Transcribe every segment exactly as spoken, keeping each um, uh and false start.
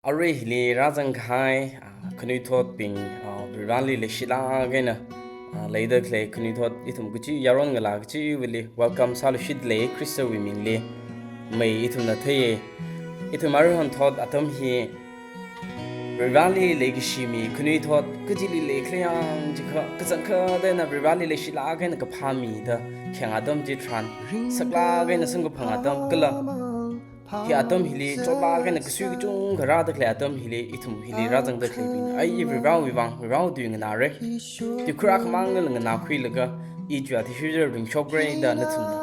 Arui hili rāzangkahai, ah, khanuithotbing, ah, Varivarali leishilāk eina, ah, leida khalei khanuithot ithum kachi yaron ngalā kachiva̱li welcome sāluishit lei Khristawui mingli. Mei ithumna theiya. Ithum aruihon thot atam hi Varivarali leikashi mi khanuithot kachili leikhala yang jiakha kachangkhat eina Varivarali leishilāk eina kaphā mida khayang atam chitharan saklāk eina samkaphang atam kala hi atam hili chotlāk eina kasui kachungkha rāda khalei atam hili ithum hili rāzangda khaleibing. Ai, i Varivarawui vang, Varivarawui tui nganāra. Tui khura khamang nganākhuilaga i chiwui athishurda ringshokra da nathumna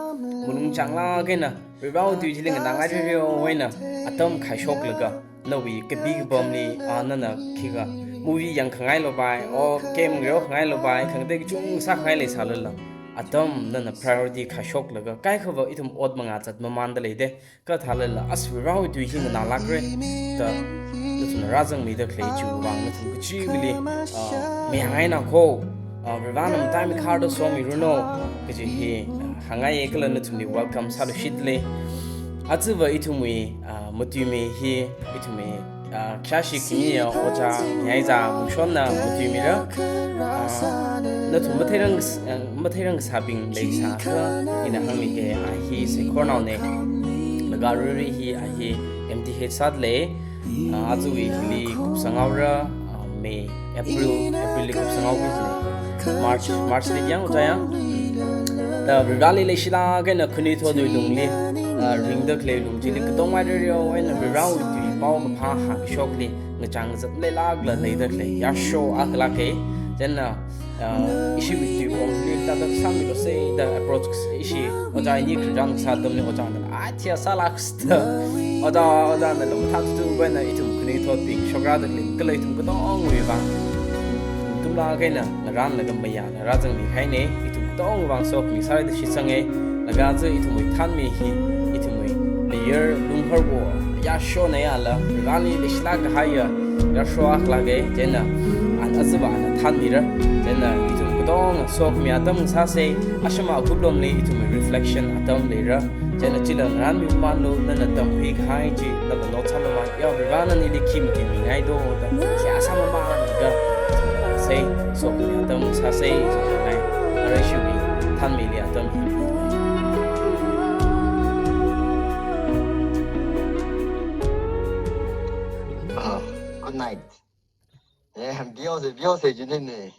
malung changlāk eina Varivarawui tui chili nganāngai reo eina atam khaishoklaga nawui kapi kapamli, ah, nana khikha movie yangkhangai lo bai, o game ngarokhangai lo bai, khangatei kachungkha sākhangai leisālala atam nana priority khaishoklaga kaikhava ithum ot mangā zat mamanda leida. Kathālala as Varivarawui tui hi nganālākra da nathumna rāzangmida khalei chiwui vang nathum kachiva̱li, ah, mayāngai eina kho, ah, Varivarana mataimei kharda somiranu kaji hi, ah, hāngngaiya kala nathumli welcome sāluishit lei. Ajava ithumwui, ah, matuimi hi ithumwui, ah, khayāshi khaniya ojā Ngayizā Mungshonna matuimira. Ah, nathum matheirang, ah, matheirang kasābing leisākha ina hāngmiga, a hi saikoranaona. Laga aruirui hi a hi M T H sāda lei. Ah, ajawui hili kupsanghaora, ah, May, April, April li kupsanghaoki jina. March, March li yang ojā ya. Da Varivarali leishilāk eina khanuithotwui lungli, ah, ringda khalei lung chili katonga reo eina Varivarawui tui pao kaphā hāngshokli ngachang ngazat leilākla leida khalei yāsho akha lāka. Chieina, ah, ishiwui tui kongli tada sāmilu sei da approach ishi ojā ini khararchan sā atamli ojāna, "Ai, thiya sālāksa," da. Ojā, ojāna lam thātutu eina ithum khanuithotbing shokrāda khalei kala ithum katongawui vang tumlāk eina ngarānlaga mayāna rāzangmihaina. Ithum katongawui vang sokhami sāra da shitsanga. Laga aja ithumwui thanmi hi ithumwui leader Lunghorwui yāshona yala, Varivarali leishilāk kahaiya yāsho akha lāka. Chieina ana ajava ana thanmira. Chieina ithum katonga sokhami atam sāsa. Ashama akuplongli ithumwui reflection atam leira. Chieina chila ngarānmi mamanlu, nana tamkhui kahai chi nava note sāmamān. Ya Varivara, nana ili khi matuimingai do da seihā sāmamānlaga, sei, sokhami atam sāsa, sokhami. Arui ishiwui thanmili atam hi. Ah, good night. Eh, bihaosa, bihaosa jinine.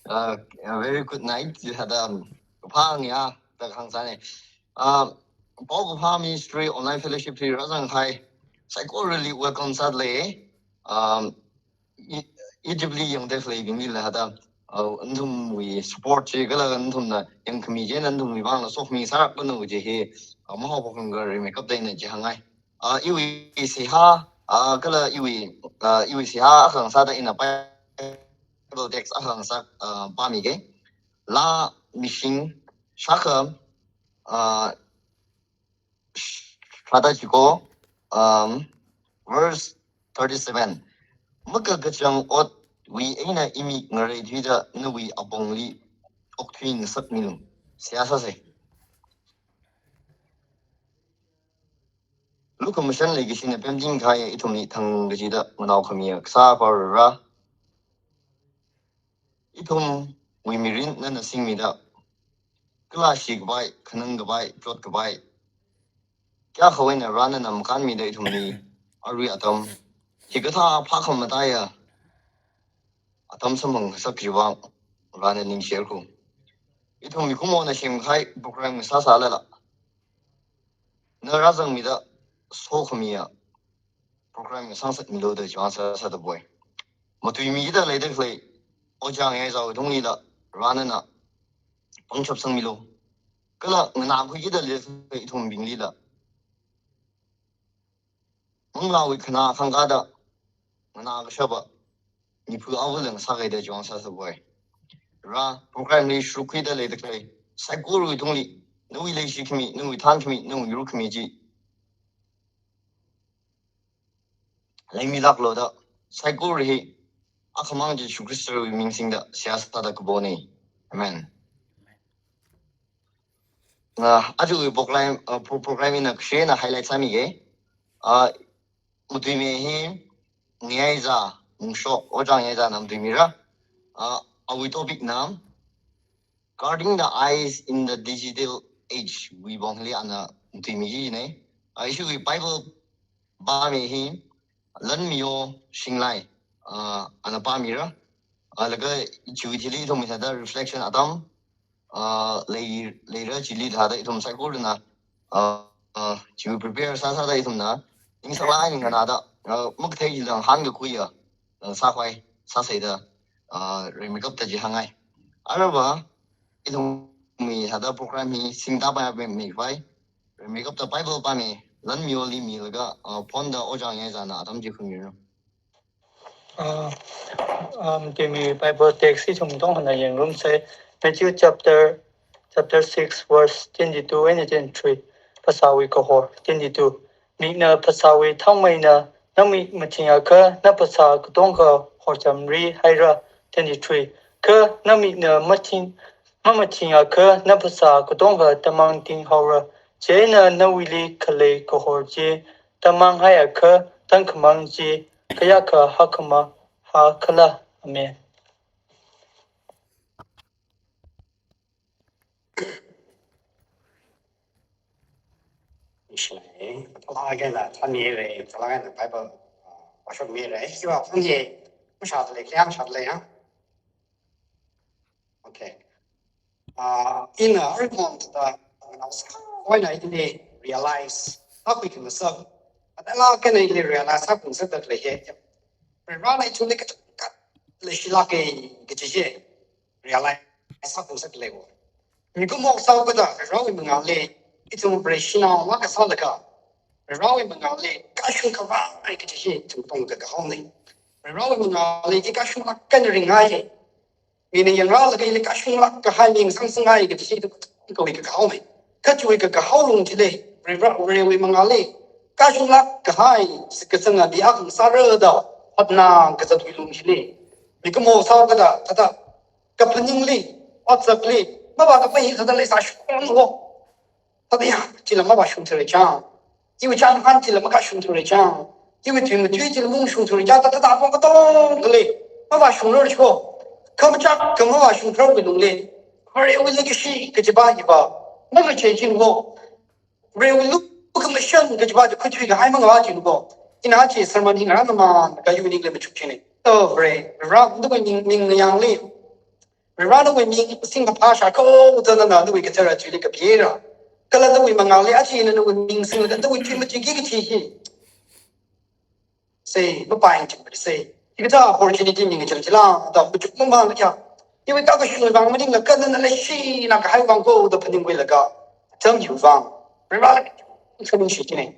Ah, a very good night. Ji hada, um, phang ya, da hāngsāna. Ah, Paokaphā Ministry Online Fellowship hi rāzangkahai saikorali welcome sāda lei. Um, i, i deeply yangda khaleibingli la hada, uh, nathumwui support chi kala nathumna yangkhami chieina nathumwui vangla sokhami sālākranu kaji hi, uh, mahaophokngarei makapta ina chi hāngngai. Uh, iwui seihā, uh, kala iwui, uh, iwui seihā akha ngasāda ina Bible text akha ngasā, uh, pāmiga. Laa mashing shākha, uh, Shāda chiko, um, verse thirty-seven. Makakachang otwui eina imik ngareithuida nawui apongli okthui ngasakmilu. Seihā sāsa. Lukhamashan leikashina pemting kahaiya ithumli thang kachida manaokhamiya Kasā Varivara, ithumwui mirin nana singmida, kala shikapai, khanang kapai, chot kapai, kayākha eina Vare nana makānmida ithumli arui atam hikathā phākhamataiya atam samphang kasak chiwui vang Varena ningshilāklu. Ithum mikumona semkahai program ngasāsālala, na rāzangmida sokhamiya program ngasāngasakmilu da chiwui vang seihā sāda poi. Matuimida leida khalei ojā Ngayizāwui thungli la Vare nana pangshap sangmilu. Kala nganākhuikida leida khalei ithumbingli la manglāwui khanā khangkāda nganā kashapa niphu avaleng sākhaida chiwui vang seihā sāda poi. Vare, program li shurkhuida leida khalei saikorawui thungli nawui leishikhami, nawui thankhami, nawui yurkhami chi leimilāklu da, saikora hi akhamang Jishu Khristawui ming singda seihā sāda kapona. Amen. Ah, ajawui program, ah, pro-, program ina kashena highlight sāmiga. Ah, matuimi hi Ngayizā Mungshok, Ojā Ngayizāna matuimira. Uh, awui topic na Guarding the Eyes in the Digital Age wui pongli ana matuimijine. Uh, ishiwui Bible pāmi hi Lanmiyo Shinglai, uh, ana pāmira. Uh, laga chiwui thili ithum hithāda reflection atam, uh, lei, leira chili thāda ithum saikorana, uh, uh, chiwui prepare sāsāda ithumna ningsālāk eina nganāda, uh, makathei chili hāngkakhuiya, uh, sākhavai sāsāda, uh, rimeikapta chi hāngngai. Aruiva ithumwui hithāda program hi singda pāmei, mei khavai rimeikapta Bible pāmi Lanmiyoli milaga, uh, phonda Ojā Ngayizāna atam chi khuimiranu. Uh, um, timi Bible text hi ithum tongkhana yangrumsa. Matthew chapter, chapter six, verse twenty-two and twenty-three. Phasāwui kahor, twenty-two. Mikna phasāwui thangmeina na mik mathingakha na phasā katonga horchamri haira. Twenty-three. Kha na mikna mathing, mamathingakha na phasā katonga tamangting haora. Chieina nawuili khalei kahor chi tamang haiakha tangkhamang chi kayākha hakkhamang hakhala. Amen. Ishilai, tala kena tami re, tala kena Bible, uh, washok mi re, hiwa phone ye, mashat le, kya mashat le, ha? Okay. Uh, ina arkhon ta, na sa, why na ini realize, aku ikin sa, tala kena ini realize, aku sa ta le he. Rana itu le ka, ka, le shilake, kachi he. Realize sākhuisak leiwo. Mikumo sākada, Varewui mangāli ithum Vareshinao makasālaga, Varewui mangāli kashung khavai kachi hi ithum tongda kahaona. Varewui mangāli i kashunglāk eina ringngai. Mina yangrālaga ili kashunglāk kahai mi ngasāngasakngai kachi hi ithum tongda kahaona. Kha chiwui kakahao lung chili, Vare, Varewui mangāli kashunglāk kahai, sikasanga di akha sārada, hotna kazatwui lung chili. Mikumo sākada, thāda, kaphaningli, otsakli, mavākapai hi thāda leisāshungwo. Thāda ya, chila mavāshungthura chang. Iwui chānhān chila makashungthura chang. Iwui tui matui chila maungshungthura chang, thāda thāda apong katongali mavāshungra cho. Khamachak kha mavāshungthura wui lungli, Varewui leikashi kachiva hiva mangachei chinwo. Varewui lukhamashan kachiva chi khuithuikahai mangava chinwo. Ina chi sermon hi ngarānmamān kha iwui ningli machuk china. Oh, Vare, Vare, nawui ming, ming yangli. Vare, nawui ming singkaphā shākho da nana nawui kathara tuili kapira. Kala nawui mangāli aja ina nawui ming singlaga nawui tui matuiki kachi hi. Sei, mapai chik sei. Hikathā opportunity mi ngachang chila, da machukmamān kya. Iwui kakashungwui vang maningla kha nana leishina kahai vang kho da phaningkhuilaga. Atam hiwui vang. Varewui vang khaningshi china.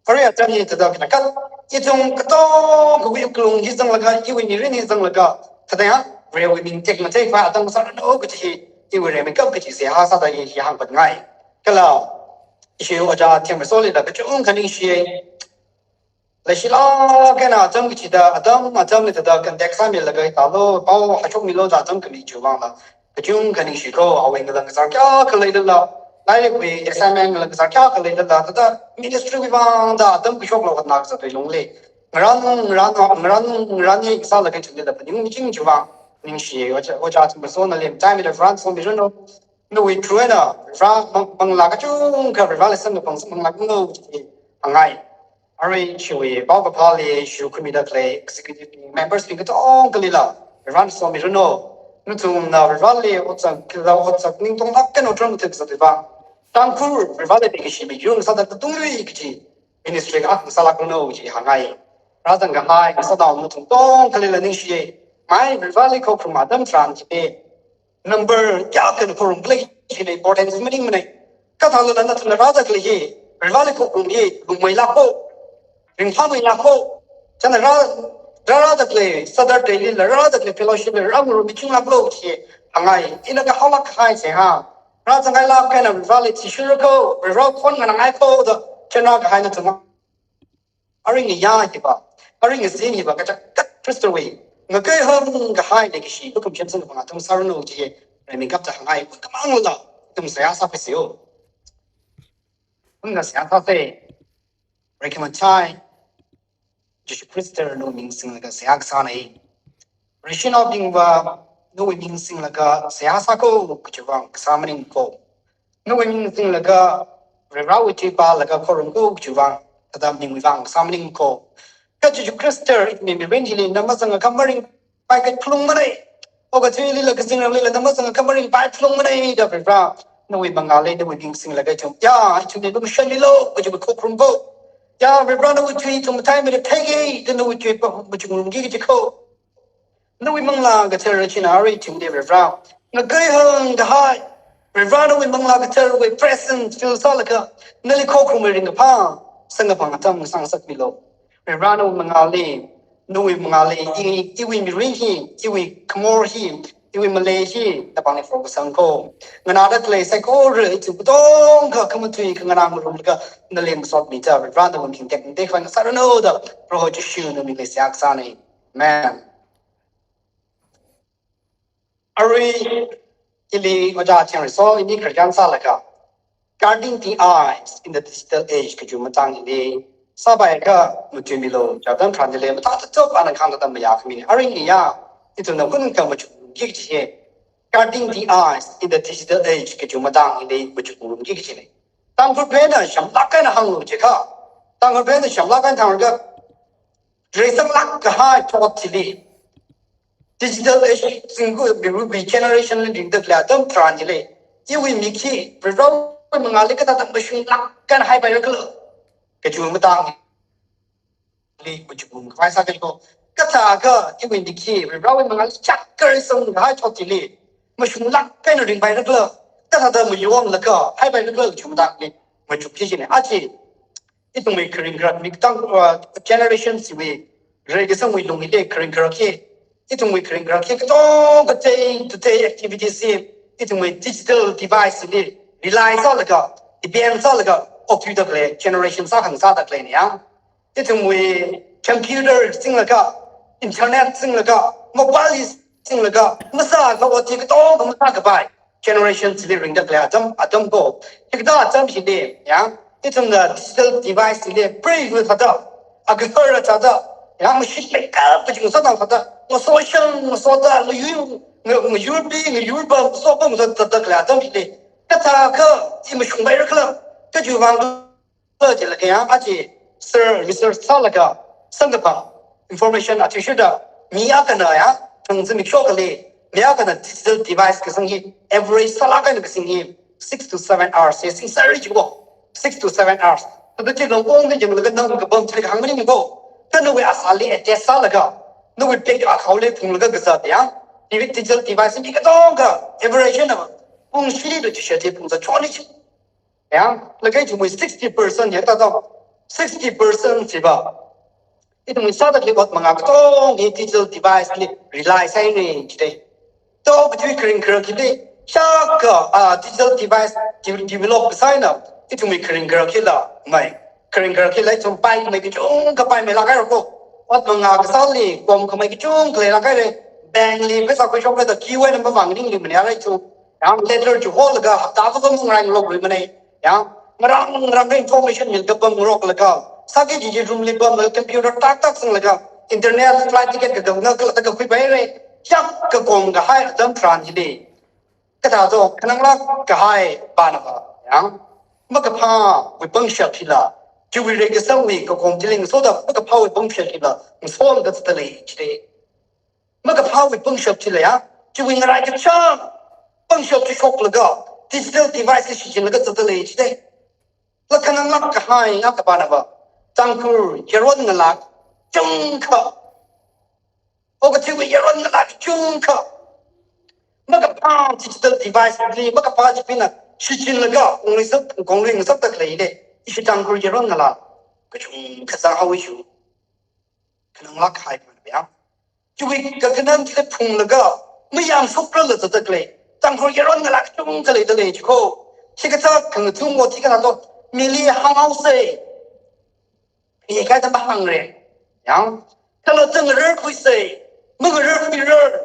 Arui atam hi thāda khanakha, ithum katongawui wuklung hi zanglaga, iwui mirin hi zanglaga, thāda ya, Varewui ming tekmatei khavai atam sāranu kachi hi, iwui rimeikap kachi seihā sāda hi, hi hāngphatngai. Kala, ishi ojā Themreisoli da kachungkha ningshi. Leishilāk eina atam kachida, atam, atam hi thāda contact sāmilaga, thālo, pao hāshokmilo da atam khami chiwui vangla. Kachungkha ningshi kho, awui ngalang kazar kayākha leilala, lairikwui assignment ngalang kazar kayākha leilala, thāda ministry wui vang da atam kashoklo khanā kazatwui lungli. Ngarān, ngarān, ngarān, ngarān ye kasālaga chungli da phaning miching chiwui vang. Ningshi, ojā, ojā Themreisona lem time da Vare somiranu. Nawui through eina, Vare mang, manglā kachungkha Vareli samkaphang sāmanglākmilo, chi hāngngai. Arui chiwui paokaphāli shurkhuimida khalei executive members bing katongkhalila, Vare somiranu. Nathumna Vareli otsak, kala otsak ningtonglāk eina otram tip sāda va. Tangkhul Vareli leikashi mayung sāda katong lui kachi ministry akha sālākranu chi hāngngai. Rāzang kahai, sāda nathum tongkhalila ningshi. Mai Vareli khokharum atam tharan chi. Number kayākha khorumkhalei chili importance maningmanei. Kathālala nathumna rāda khalei hi, Vareli khokharum hi, lungmeilāk kho, ringphāmeilāk kho. Chieina rā, rā, rāda khalei, Saturday lila rāda khalei fellowship li rāngarum michinglāklo chi hāngngai. Ina kahaolāk kahai seihā. Rāzangngailāk eina Vareli thishurra kho, Vare khon nganāngai kho da, chieina kahai nathum. Arui ngayā hiva, arui ngazin hiva, kachak kat Khristawui ngakeihāng kahai leikashi, lukhamashan samkaphang atam sāranu chi, rimeikapta hāngngai, ungkhamangla, ithum seihā sākhuisiu. Ungkha seihā sāsa, Vare khamathā, Jishu Khrista nawui ming singlaga seihā kasāna. Vareshinao bingva nawui ming singlaga seihā sāko kajiwui vang kasā maningko. Nawui ming singlaga Varivarāwui tui pālaga khorumko kajiwui vang, thāda maningwui vang kasā maningko. Kha Jishu Khrista ithumwui mirin hili na mazangakha maringpai khalungmana. Okathuilila kazingrarlila na mazangakha maringpai khalungmana da Varivarā, nawui mangāli nawui ming singlaga ithum, ya, ithumli lumashanmilu kajiwui vang khorumko. Ya Varivarā, nawui tui ithum mathāmeida theiki da nawui tui pa machukngarumki kajiko. Nawui Manglā Kathara china arui ithumli Varivarā, ngakeihāng kahai Varivarā, nawui Manglā Katharawui presence feel sālaga nali khokharumwui ringkaphā samkaphang atam sāngasakmilu. Varivarā, nawui mangāli, nawui mangāli i, iwui mirin hi, iwui khamor hi, iwui malei hi napāngli focus sangko. Nganāda khalei saikora ithum katonga khamatui khanganā ngarumlaga nali masotmida Varivarā nawui ming tektek khavai ngasāranu da Proho Jishu nawui mingli seihā kasāna. Amen. Arui ili ojā Chiang Riso ini khararchan sālaga Guarding the Eyes in the Digital Age kajiwui matang hili sāpai kha matuimilu, chātam tharan hili mathāda chop ana khangda tam mayākhamina. Arui niya, ithumna hun kha machukki kaji hi Guarding the Eyes in the Digital Age kajiwui matang hili machukngarumki kajina. Tangkhul pena shamlāk eina hānglu jiakha, Tangkhul pena shamlāk eina thanglaga reisanglāk kahai thot chili, digital age zingkum miruiwui generation li ringda khalei atam tharan chili, iwui mik hi Varivarāwui mangāli kathāda mashunglāk eina haipaira khala kajiwui matang hili machukngarum khavai sākajiko. Kathākha iwui mik hi Varivarāwui mangāli chak kareisang kahai thot chili mashunglāk eina ringpaira khala, kathāda mayonlaga haipaira khala kajiwui matang hili machukki kajina. Aja ithumwui kharing kharak mi katang, uh, generation chiwui reikasangwui lung hili kharing kharak hi, ithumwui kharing kharak hi katonga day to day activities hi ithumwui digital device li rely sālaga, depend sālaga okthuida khalei generation sākhangasāda khaleina ya. Ithumwui computer singlaga, internet singlaga, mobile singlaga masākha ot hi katonga masākapai generation chili ringda khalei atam, atamko. Hikathā atam hili ya, ithumna digital device chili preiva thāda, agakharā thāda, ya, mashit makeup kaji ngasotda thāda, ngasoshang ngasoda, ngayur, nga-, ngayurpi ngayurpam, ngasopa ngasoda thāda khalei atam hili, kathākha i mashungpaira khala kajiwui vang jilaga ya, aja sir research sālaga samkaphang information athishurda mi akhana ya, thang zimiksho kali, mi akhana digital device kasing hi average sālāk eina kasing hi six to seven hours, ya, singserra jiko, six to seven hours. Thāda chi longpong da yanglaga nang kapam chili kahāng maningko. Kha nawui asāli attach sālaga, nawui bag akhaoli phunglaga kazat ya, digital device mi katonga average na pung shini da chishat chi phungzat choni chi. Ya, laga ithumwui sixty percent ya ta tong. Sixty percent chiva ithumwui sāda khalei ot mangā katonga hi digital device li rely sāhaina jida. Tao kathui kharing kharak hili, shākha, ah, digital device de-, develop kasā eina ithumwui kharing kharak hila mai. Kharing kharak hila ithum paimei kachungkha paimeilāk hairako. Ot mangā kasāli komkhamei kachungkha leilāk haira. Bank li pheisā khuishok kida queue eina mavāngningluimana ya rai chu. Ya, letter chi holaga hapta akha pam ngarāngarokluimana. Ya, ngarang ngarangda information milaga pamngaroklaga, sāki kaji chi room li pamlaga computer tak tak sanglaga, internet, flight ticket katonga kala taka khuipaira. Shākha komkahai atam tharan hili, kathāda khananglāk kahai pānava ya, makaphāwui pangshap hila, chiwui reikasangwui kakom chili ngasoda makaphāwui pangshap hila ngasolaga zatda lei jida. Makaphāwui pangshap chila ya, chiwui ngaraikachāng pangshap chi shoklaga, digital device shichinlaga zatda lei jida. Khananglāk kahai ngakapānava, Tangkhul yaron ngalā kachungkha, okathuiwui yaron ngalā kachungkha, makaphā digital device li makaphā chibingna shichinlaga kongli sak, kongli ngasakda khaleina. Ishi Tangkhul yaron ngalā kachungkha zanghaowa shu. Khananglāk kahai pānava ya, chiwui kakhanang chili phunglaga mayamshokrala zatda khalei Tangkhul yaron ngalā kachungkha leida lei jiko. Hikathā khangathum ot hi kathāda mili hānghaosa, mi kathāda mahāngra. Ya, kala zangrarkhuisa, mangararkhuirar.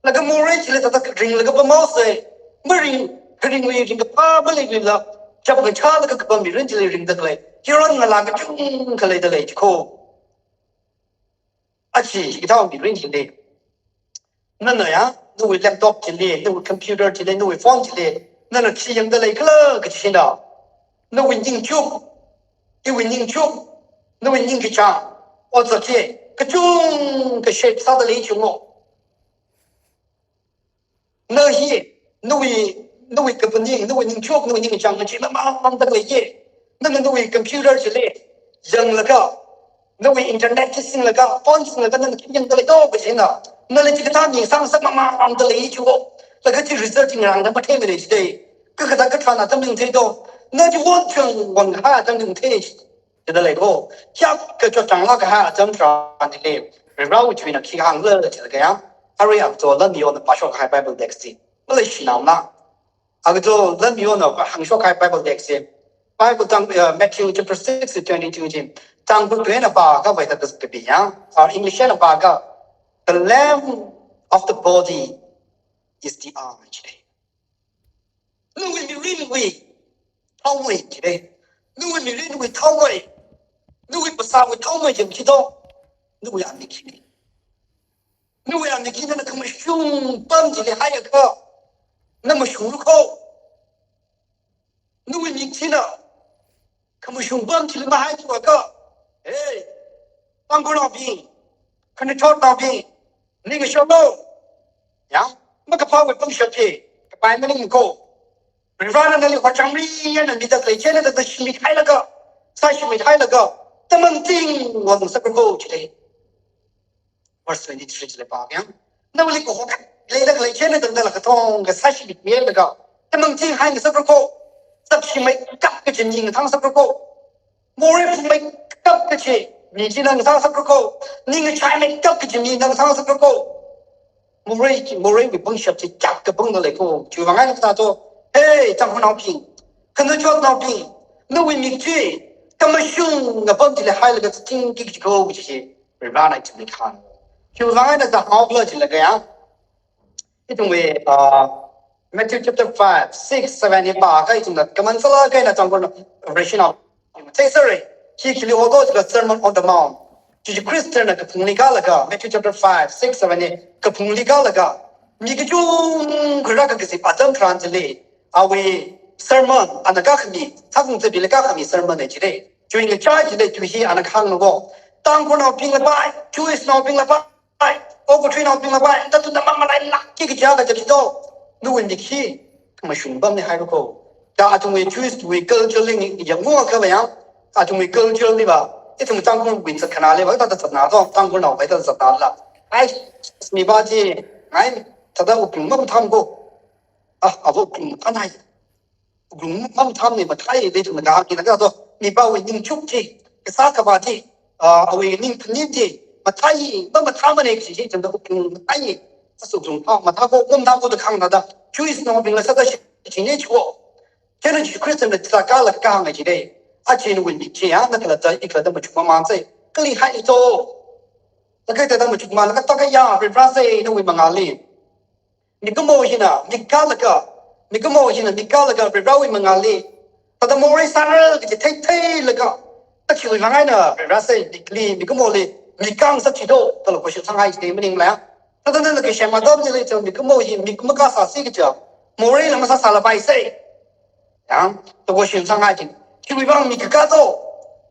Laga morei chili thāda ringlaga pamhaosa, maring, kharingwui ringkaphā maleiluila, chapngachālaga kapam mirin chili ringda khalei yaron ngalā kachungkha leida lei jiko. achi, hikathā mirin chili. Nana ya, nawui laptop chili, nawui computer chili, nawui phone chili, nana khi yangda leikhala kachina. Nawui ningchuk, iwui ningchuk, nawui ningkachāng, otsak chi, kachungkha shape sāda lei chungo. Na hi, nawui, nawui kaphaning, nawui ningchuk, nawui ningkachāng na chi mamangda leiye. Nana nawui computer chili yanglaga, nawui internet chi singlaga, phone singlaga, nana khi yangda lei to kachina. Nali chikathā mi sāngasak mamangda lei chungo. Laga chi result chi ngarāngda matheimana jidalei. Kakathā kathāna tam yangthei to. Na chi won chang won ha tam yangthei. Chithāda leiko, kayākha chotchānglāk kahai atam tharanli, Varivarāwui tuina khi hāngla chilakha ya, arui akto Lamyona pāshok kahai Bible text chi maleishinaomana. Akto Lamyona hāngshok kahai Bible text chi, Bible tang, uh, Matthew chapter six twenty-two chi, Tangkhul eina pākha vaida kapi ya, or English eina pākha, "The lamp of the body is the eye." Nawui mirinwui thaomei jide. Nawui mirinwui thaomei. Nawui phasāwui thaomei jam chido. Nawui amik hi. Nawui amik hina na khamashung pam chili haiakha, na mashunglu ko. Nawui mik hina khamashung pam chili mahaiakha, hey, Tangkhulnaobing, khanuithotnaobing, ning shoklo. Ya, makaphāwui pangshap chi kapai maningko. Varivarāna nali horchangri eina mida khalei chieina thāda shimit hailaga, sāshimit hailaga, tamang ting wang sakra ko chilei. Verse twenty-three chili pākha ya, nawuili kahokhat leida khalei chieina thāda la katonga sāshimit milaga, tamang ting hai ngasakra ko. Sakshi meikap kachi mi ngathang sakra ko. Morei phung meikap kachi mi china ngathang sakra ko. Ningkachai meikap kachi mi ngathang sakra ko. Morei, moreiwui pangshap chi kayākha pangda leiko. Chiwui vang eina kathā to, hey, Tangkhulnaobing, khanuithotnaobing, nawui mik chi khamashung apam chili hailaga ting kik chiko kachi chi Varivarāna ithumli kahāng. Chiwui vang eina kathā hānghaokhala chilakha ya, ithumwui, uh, Matthew chapter five, six, seven hi pākha ithumna common sālāk eina Tangkhul version of, say, sorry, hi khili hodo chila Sermon on the Mount. Jishu Khristana kaphungli kālaga, Matthew chapter five, six, seven hi kaphungli kālaga, mi kachungkha rākakazip atam tharan chili, awui sermon, ana kakhami, thakung tsebi la kakhami sermon na jide. Chiwui ngachai chili tui hi ana kahāngna ko. Tangkhulnaobingla pai, Jewish naobingla pai, okathuinaobingla pai, thāda thāda mamalailākki kaja kaja chido. Nawui mik hi khamashung pamli haira ko. Da athumwui Jewish wui culture li ngi yangungakha va ya, athumwui culture liva, ithum Tangkhulwui zatkhanāliva thāda zatna to, Tangkhulnao vai thāda zatna la. Ai, mipā chi, ai, thāda wuklung mamatham ko. Ah, ava wuklung mathānai. Wuklung mamatham ni mathāi, de ithumna kahāng hina to, mipāwui ningchuk chi, kasā khavā chi, ah, awui ningphaning chi mathāi, mamathāmana kachi chi, ithumna wuklung mathāi. Asu wuklung phā mathā ko, mamathā ko da kahāng thāda, Jewish naobingla sāda shi, shichinei chiko. Chieina Jishu Khristana sākala kahāng chide. Achi nawui mik chi ya, na khalatta, i khalatta machuk mamān sai, kali haito. Laga thāda machuk mamānlaga thākha ya, Varivarā sai, nawui mangāli. Mikumo hina mik kālaga, mikumo hina mik kālaga Varivarāwui mangāli thāda morei sāra kaji thei theilaga, achiwui vang eina Varivarā sai mikli, mikumoli mik kāngasak chido, thāla question sāngai chide maningla. Thāda nana kasem atam chili chang mikumo hi mik makāsāsi kaja, moreila masāsālapai sai. Yang, thāda question sāngai chi, chiwui vang mik kakā to,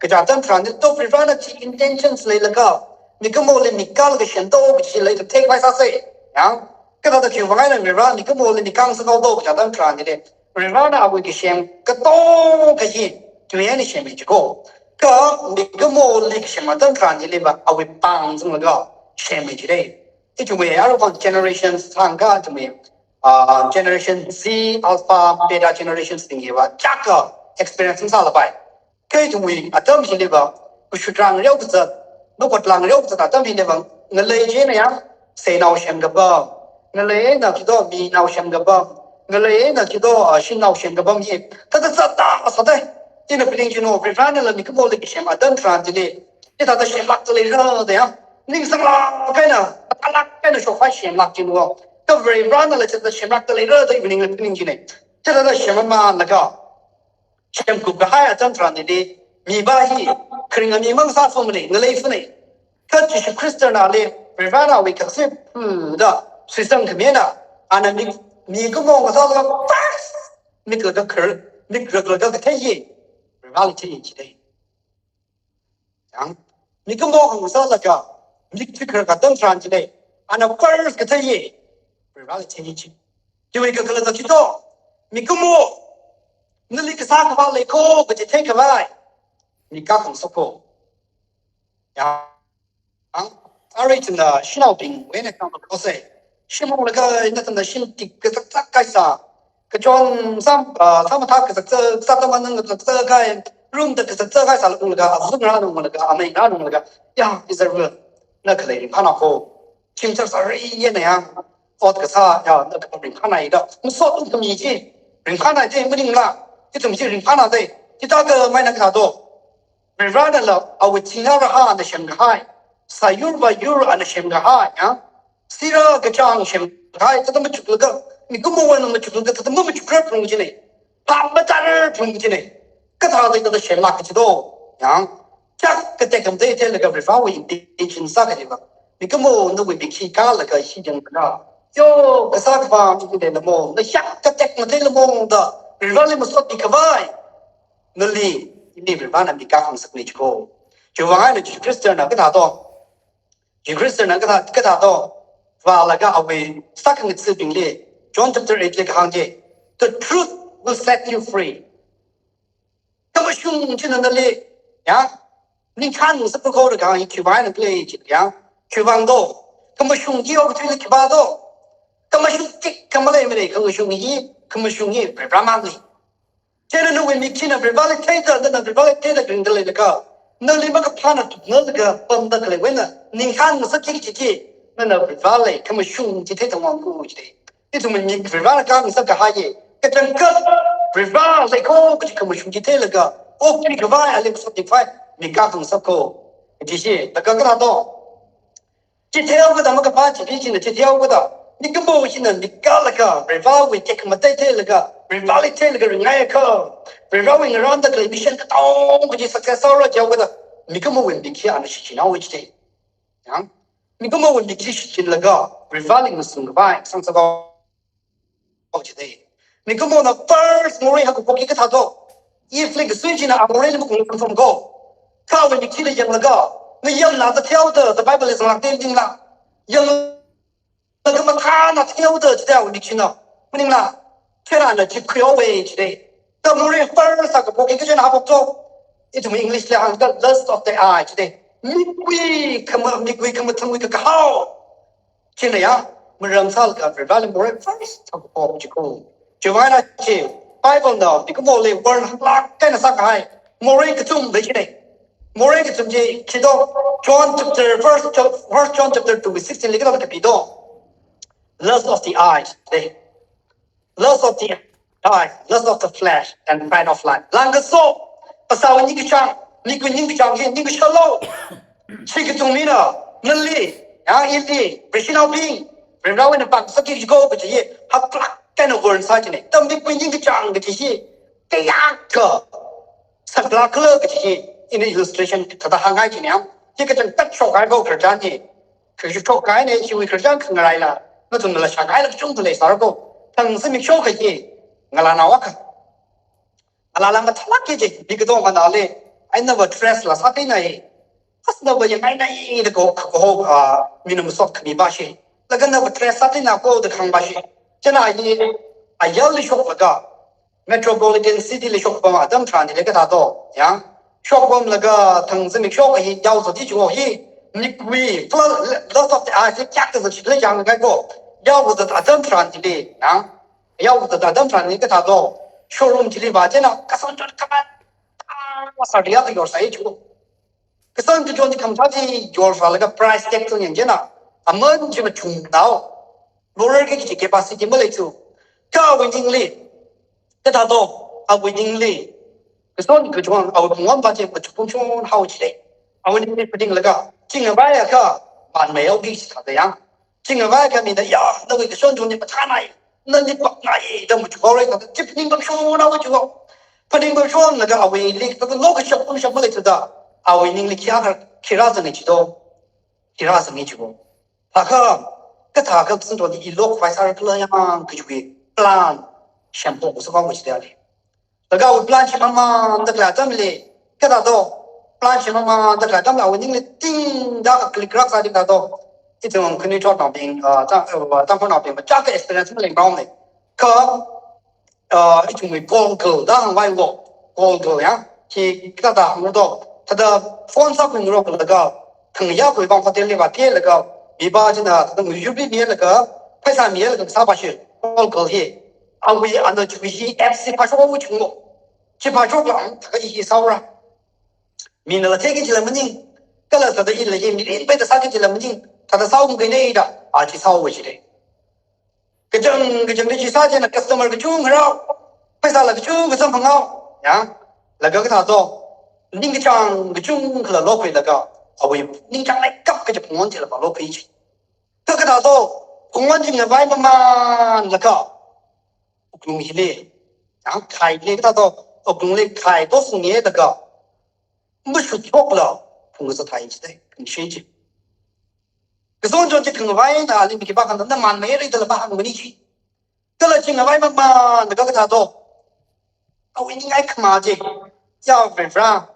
kaja atam tharan to Varivarāna chi intentions leilaga, mikumoli mik kālaga semto kaji leida theipai sāsai. Yang, kathāda chiwui vang eina Varivarā mikumoli mik kāngasak haoto kaja atam tharan chili, Varivarāna awui kasem katonga hi tui eina semmi chiko. Kha mikumoli kasem atam tharan chiliva awui pāng zanglaga semmi chide. Ithumwui aruiva generation sāngakha ithumwui, ah, generation Z, alpha, beta generations bing hiva kayākha experience masālapai. Kha ithumwui atam hiliva, kashut rāngareo kazat, makhot rāngareo kazat atam hiliva, ngalei chieina ya, seinao semkapam, ngalei eina khi to minao semkapam, ngalei eina khi to, ah, shinnao semkapam hi thāda zatta sāda. Ina phaning chino, Varivarānala mikumoli kasem atam tharan chili, hithāda semlākda leira da ya, ningsanglāk eina, mathālāk eina shokpai semlāk chino. Kha Varivarānala chithāda semlākda leira da i phaningla phaning chine. Chithāda semmamānlaga, semkup kahai atam tharan chili, mipā hi kharinga mi mang sāfamana, ngalei fana. Kha Jishu Khristana le, Varivarana awui kakazip, hmm, da, suisang khamina, ana mi, mikumo ngasālaga, tas, mik laga khar, mik laga kathei ye, Varivarali thei ye chidei. Yang, mikumo ngasālaga, mik thikhar katam tharan chidei, ana first kathei ye, Varivarali thei ye chi. Chiwui kakhalatna chito, mikumo, nali kasā khavā lei ko, kaji theikhavai, mika khangasako. Yang, arui china shanaobingwui eina kang ko se. Shim unglaga nathumna shim tik kazakzak kahaisa. Kachon sam, ah, samathā kazakzak, sātamanang kazakzak kahai, room da kazakzak kahaisa unglaga, azung rānunglaga, amei rānunglaga. Ya, Israel, na khalei ringphāna ko. Chim chak sāri ye na yang. Ot kasā, ya, na khalei ringphāna ida. Masot ungthum yi chi. Ringphāna chi, maningla. Ithum chi ringphāna dei. Chithākha mai na kathā do. Varivarana la awui thingna rahāna semkahai, sāyur vāyur ana semkahai, ya. Sira kachāng semkahai, thāda machuklaga, mikumowui eina machuklaga, thāda mamachukrar phalung chine. Phap matārar phalung chine. Kathāda thāda semlāk kachi do, ya. Chak katek kam thei theilaga Varivarawui intention sā kaji ba. Mikumo nawui mik hi kālaga hi yanglaga. Yo, kasā khavā mi leilamo, na hiyākha katek matheilamo da, Varivarali masot mikhavai. Nali, ini Varivarana mika khangasakni chiko. Chiwui vang eina Jishu Khristana kathā do. Jishu Khristana kathā, kathā do. Vālaga awui sākhangathabingli, John chapter eight li kahāng chi, "The truth will set you free." Khamashung china nali, ya, ningkhan ngasakko da kahāng hi chiwui vang eina khalei chi, ya. Chiwui vang do. Khamashung chi okathuili khipā do. Khamashung tik kha maleimana, khamashung hi, khamashung hi Varivaramangni. Chieina nawui mik china Varivarali theida, nana Varivarali theida kharing da leilaga, nali makaphāna tuknalaga pamda khaleiwui eina, ningkhan ngasakki kaji chi, nana Varivarali khamashung chi theida ngong ko chidei. Ithumwui mik Varivarana khangasak kahai ye, kachangkhat Varivara lei ko kaji khamashung chi theilaga, okthui khavai, ali masot mikhavai, mika khangasako. Kaji chi, laga kathā do. Chitheihaokida makaphā chipi china chitheihaokida. Mikumo china mik kālaga, Varivarawui tekhamatei theilaga, Varivarali theilaga ringaiakha, Varivarawui ngarānda khalei mission katonga chi success sāra jihaokida. Mikumowui mik hi ana shichinhaowa chidei. Yang, mikumowui mik hi shichinlaga, Varivarali ngasung khavai, sangsāhaowa chidei. Mikumona first morei haokaphok hi kathā do. Eve li kasui china a moreili makung samsam ko. Kha awui mik hili yanglaga, ngayamna da theihaoda, the Bible is like theihaoda. Yanglaga mathāna theihaoda chida awui mik china. Maningla, chieina ana chip khuihaowa chidei. The morei first haokaphok hi kachina haophok do. Ithum English li hāngda lust of the eye chidei. Mikwui khama, mikwui khamathangwui kakahao. China ya, maram sālaga Varivarali morei first haokaphok chiko. Chiwui vang eina chi, Bible na, mikumoli warn haklāk eina sākahai. Morei kachum lei chidei. Morei kachum chi, khi do, John chapter, first, first John chapter two, sixteen li kathāda kapi do. Lust of the eyes, chidei. Lust of the eye, lust of the flesh, and pride of life. Langkaso, phasāwui ningkachāng, mikwui ningkachāng hi, ningkachālo. Chi kachungmina, nali, ya, ili, Vareshinaobing, Varivarawui eina pāngsakki ko kaji hi, haklāk eina warn sā chine. Tam mikwui ningkachāng kaji hi, kayākha saklāk khala kaji hi, ina illustration thāda hāngngai chine. Hi kachangkhat shokhai ko khararchan hi. Kha shokhai ne, hiwui khararchan khangareila, nathumla shāngaila kachungkha leisāra ko. Thang zimiksho kaji, ngalānaowakha. Ngalāla mathālāk kaji, mi katonga nali, ai nava dress la sātheina ye. As nava yangainai da ko, ko, ah, mina masot khami ba shi. Laga nava dress sātheina ko da kahāng ba shi. Chieina hi, ayarli shoklaga, metropolitan city li shokpam atam tharan chili kathā do, ya. Shokpamlaga thang zimiksho kaji yaozat chi chiwo hi, mikwui, fla-, lust of the eyes, kyak kazat chili yangngai ko. Yaozat atam tharan chili, ya. Yaozat atam tharan chili kathā do. Showroom chili vā chieina, kasān chot kaman, ah, sariya kayorsai chiwo. Kasān kachon chi khamathā chi yorsālaga price tag tun yang chieina, aman chi machungnao. Border kaji capacity maleithu. Kha awui ningli, kathā do, awui ningli. Kasān kachon awui pungwam ba chi machuk pungchon hao chidei. Awui ningli phaninglaga, chingavaiakha, manmeihaoki chithāda yang. Chingavaiakha mina, ya, nawui kasān chon chi mathānai, nali paknai, da machukhaora, da chi phaning pangshonhaowa chiwo. Phaning pangshonlaga awuili, da lokashap pangshap maleithuda, awui ningli khikha, khi rāzanga chi do. Tira sangi chibo. Thakha, kathā kha sintoni i lok vai sar kala yang kachiwui plan, shempo kusa kong kuchi dali. Laga wui plan shimamanda kala tamli, kathā do, plan shimamanda kala tamli, awui ningli ting da click rak sa di kathā do. Ithum khani chotnaobing, ah, tang, ah, tangkhulnaobing, machaka experience maling brown le. Kha, ah, ithumwui Google da hāngvai wo. Google ya. Hi kathāda hāngdo. Thāda phone sākhuingarok laga, thang ya khuibang hotel li va te laga, biba jina, thāda ngu yubi mi laga, pheisā mi laga sāpa shi. Google hi. Awui ana chiwui hi apps hi phashok wu chungmo. Chi phashok lang, thāda hi sāura. Minala theki jila maning. Kala thāda ila hi mirin peida sāki jila maning. Thāda sāum kainei da, a chi sāu wa chi de. Kachang, kachang ni chi sā jina customer kachung rao. Pheisāla kachung kasam phangao. Ya. Laga kathā do. Ningkachāng kachung kala lokhui laga. Awui ningchāng leikap kaja phungon jila pa lokhui chi. Kha kathā do. Phungon jingna vai maman laga. Wuklung hili. Ya, khai le kathā do. Wuklung le khai do sunge laga. Mashutshokla. Phung kasa thai chi de. Kung shi chi. Kazon chon chi khangvai na ali mi khipākha na man mai ri dala bahang mani chi. Kala chi ngavai maman na kathā do. Awui ningai khama chi. Ya Varivara.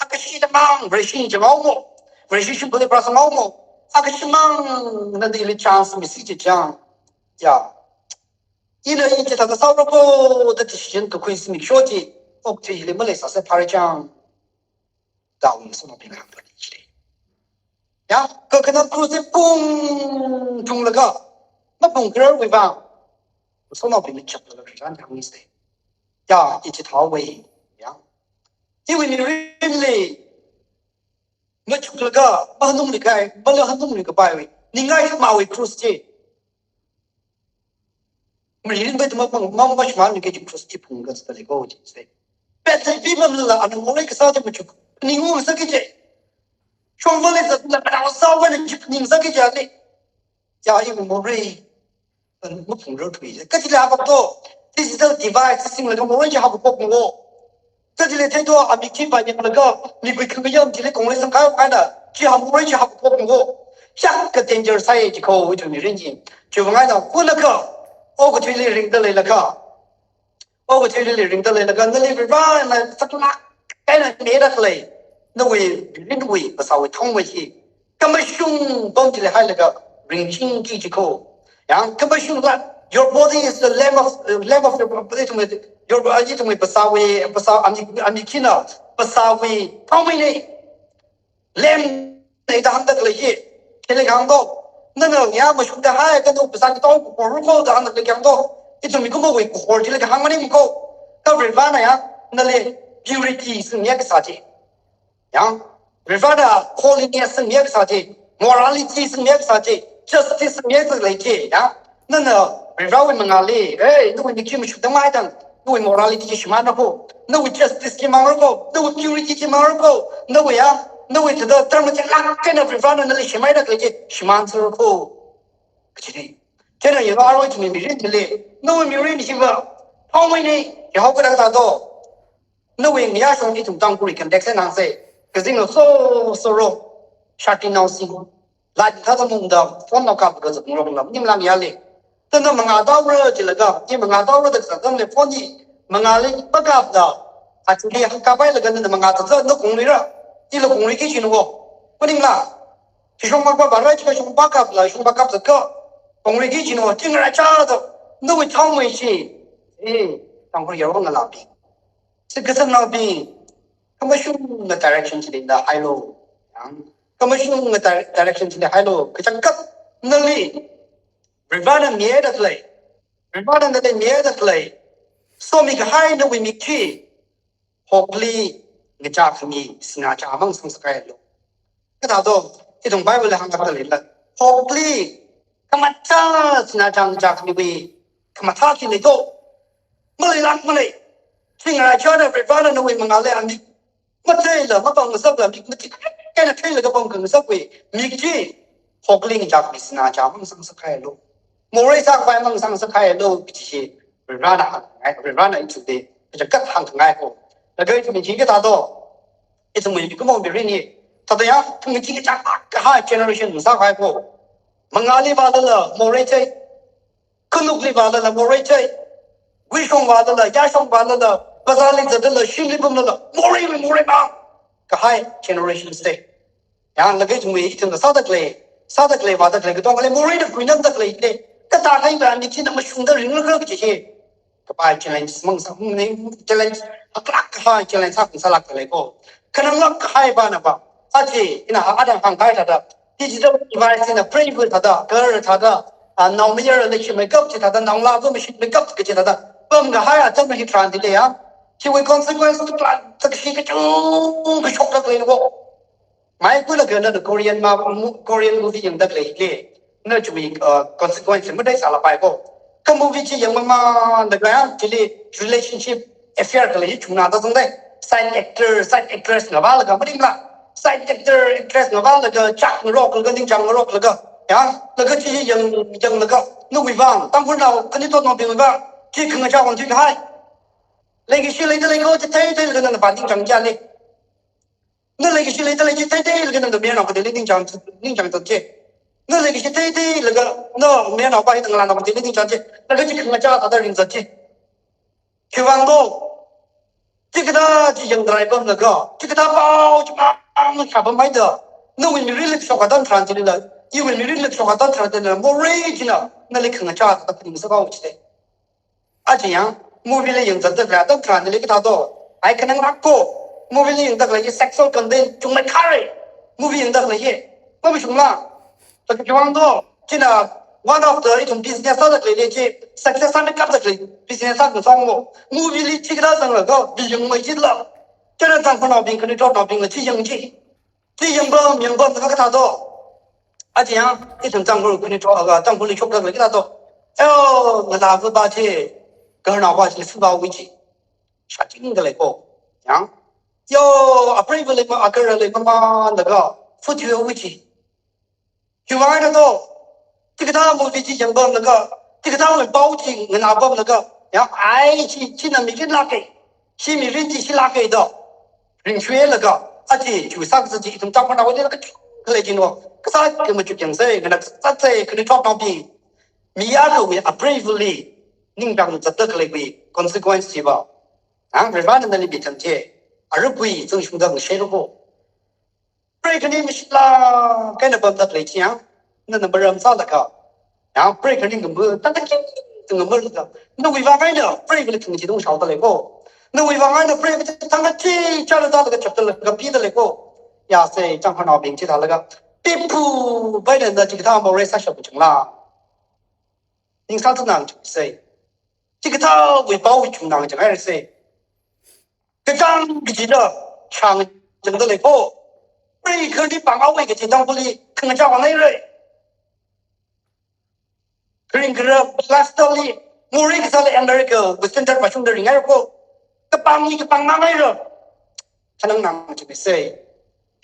Akashida mang, Vareshi changao mo. Vareshi shimbali pra sangao mo. Akashimang nandi ili chance misi chi chang. Ya. Ina i chithāda sāura ko da decision kakhui simi sho chi. Okthui hili maleisāsa phara chang. Daun sona pinga pali chi. Ya, kakhana kru se pung tung laga, mapung kharar wui vang. Sona pin chap laga ran hang ni se. Ya, i chithāwui. Ya. Iwui mirinli, machuk laga, mahanungli kai, mala hanungli kapai wui. Ningai mawui krus chi. Mirin bai tuma pang, mang ba shima ni ke ji krus chi phung kasa le ko chi se. Pet le bi mam la, ana morei kasa chi machuk. Ningu sāki chi. Shong maleisāla, ana sāwa ni chi ningsāki chi ni. Ya, i morei. Maphung ro thui. Kachila hapto. Digital device singlaga morei chi hapkok ngo. Kachila thedo, amik chi ba yanglaga, mikui khangayam chili konglei sangkai kaina. Chi hamurei chi hapkok ngo. Shak ka danger sai chi ko, ithum mirin chi. Chiwuivang eina, kunakha. Okathuili ringda leilaga. Okathuili ringda leilaga, nali Varivara na saklak eina mida khalei. Nawui, mirinwui, phasāwui thongwui hi. Khamashung pam chili hailaga, ringchingki chi ko. Yang khamashung la, your body is the lamp of, uh, lamp of your, ithumwui, your, uh, ithumwui phasāwui, phasā, ami, ami khina, phasāwui thongwui nei. Lamp nei da hāngda khalei hi. Chili hāngdo. Nana ya mashungda hai kanu phasā kato kuhor ko da hāngda khalei hāngdo. Ithum mikumowui kuhor chili hāng mani ko. Kha Varivara na ya, nali purity singya kasā chi. Ya. Varivara holiness singya kasā chi, morality singya kasā chi, justice singya kasā lei chi, ya. Nana Varivarawui mangāli, hey, nawui mik chi mashukda mai tang, nawui morality chi shimānra ko, nawui justice chi mangra ko, nawui purity chi mangra ko, nawui ya, nawui thāda dharma chi lak kaina Varivarana nali shimānda khalei chi, shimānsāra ko. Kachi ni. Chieina yanga arui ithumwui mirin chili, nawui mirin hiva, thongwui nei, ya hao kada kada do. Nawui ngayā shong ithum Tangkhulli context eina hāngsa. Kazinglo so, so ro. Shati nao sing. Light thāda mungda, phone nao kap kazak ngrok lam, nim lang yale. Tana mangā taora jilaga, i mangā taora da kazak tam le phone i. Mangāli pakapda. Achuli hakapai laga nana mangā taza, na kungli ra. Ila kungli ki chino. Kuning la. Chi shong pakpa bara, chi shong pakap la, shong pakap zaka. Kungli ki chino, ting ra cha da. Nawui thongwui chi. Eh, Tangkhul yarong ngalapi. Sikasang naobing, khamashunga direction chili da hailo. Yang, khamashunga di-, direction chili hailo. Kachangkhat nali, Varivara miya da khalei. Varivara nali miya da khalei. Somi kahai nawui mik chi. Hokli, ngachā khami, sinā chā mang sangsakhailo. Kathā do, ithum Bible li hāngkahai leila. Hokli, khamathā sinā chang chak niwui, khamathā khi leido. Malei lak malei. Singra chana Varivara nawui mangāli amik. Matheila, mapam ngasakla, mik mathei. Kaina theilaga pam khangasakwui. Mik chi, hokli ngachak mi sinā chā mang sangsakhailo. Morei sākhavai mang sangsakhailo, kachi hi, Varivarana hāngngai, Varivarana ithumli, kachangkhat hāngngai ko. Laga ithumwui chi kathā do, ithumwui mikumo mirin hi, Thāda ya, thungki kachak kahai generation sākahai ko. Mangāli vālala morei chei. Khanukli vālala morei chei. Guishong vālala, yāshong vālala, bazarli zatlala, shimli pamlala, morei, morei mang kahai generation sāi. Yang laga chungwui ithumna sāda khalei, sāda khalei, vāda khalei, katongali moreina khuinamda khalei le. Kathāda khaida ani china mashungda ringlakha kaji hi. Kapai challenge mang sā, hmm, ni challenge, haklak kahai challenge sā, sālak khalei ko. Khananglak kahai vāna vā. Achi, ina ha adang hāngkahai thāda. Digital device ina preiva thāda, kar thāda, a, naomayara leishimei kap chi thāda, naongalāva mashitmei kap kaji thāda. Pamkahai atam hi tharan dile ya. Chiwui consequence tu plan, tak shi kachung kashok khalei ko. Mai kula kena Korean ma, mu-, Korean movie yangda khalei le. Na chumi, uh, consequence madai sālapai ko. Ka movie chi yangmamanda kha ya, chili relationship affair khalei chungna da zangdai. Side actor, side actress ngavālaga maringla. Side actor, actress ngavālaga chak ngaroklaga, ningchāng ngaroklaga. Ya, laga chi yang, yanglaga. Nawui vang, Tangkhulnao, khanuithotnaobingwui vang. Chi khangachā wan chi hai. Leikashi leida lei ko, chi theitheilaga nana vāningchāng chāli. Na leikashi leida lei chi theitheilaga nana mayarnao kateili ningchāng, ningchāng zat chi. Na leikashi theitheilaga, na mayarnao pa hi ngalānao kateili ningchāng chi. Laga chi khangachā thāda ringzat chi. Khiwuivang do. Chikathā chi yangda rai pamlaga. Chikathā pao chimang shāpamhaida. Nawui mirinli shok atam tharan chilila. Iwui mirinli shok atam tharan chilila. Morei china. Nali khangachā thāda phaningsā pao chi te. Achi yang, movie li yangzatda khalei atam tharan nali kathā do. Ai khananglak ko. Movie li yangda khalei sexual content chungmei kharei. Movie yangda khalei. Mamashungla. Thāda khiwuivang do. China one of the ithum business sāda khalei le chi. Success sāmi kapda khalei business sā khangsong mo. Movie li chikathā zanglaga, bi yangmei chila. China Tangkhulnaobing, khanuithotnaobingla chi yang chi. Chi yangpam, yangpamda kathā do. Achi yang, ithum Tangkhul khanuithot aga, Tangkhulli shokda khalei kathā do. Yo, ngalāva pa chi, garnao pa chi, fuba wi chi. Shachingda lei ko. Yang. Yo, apreiva lei ma, agarra lei ma, ma, laga, futhi wi chi. Khiwuivang do. Chikathā movie chi yangpamlaga, chikathāwui pao chi nganāpamlaga, ya, ai, chi, china mirin lāka, chi mirin chi shi lāka da. Ringshwe laga, achi, chu sākazā chi ithum Tangkhulnaowui laga chu khalei chi no. Kasā khamachuk yangsei, nganāsāsei, khanuithotnaobing. Mi akhawui apreivali, ningkang zatda khaleiwui consequence chi va. Ha, Varena nali mithang chi. Arui pui, zangshungda ngashei lo ko. Prei khani mashitla, kaina pamda khalei chi yang, nana maram sālaga. Yang prei khani ngambu, tangda king, ngambu laga. Nawui vang eina, preiva lei thang chi dong shaoda lei ko. Nawui vang eina, preiva thang chi, chāla da laga chapda laga pida lei ko. Ya sāi, Tangkhulnaobing chithālaga. Pipu, bai na na chikathā morei sāshap chungla. Ningsā thanang chungsei. Chikathāwui pao chungnang chang ai sei. Kachang kachida, shang changda lei ko. Prei khani pangawui kachi Tangkhulli, khangachā wan ai rei. Kharing kharā, lifestyle li, morei kasāli America, Western chart mashungda ringai ko. Kapang ni kapang mang ai rei. Khanangnang chi sei.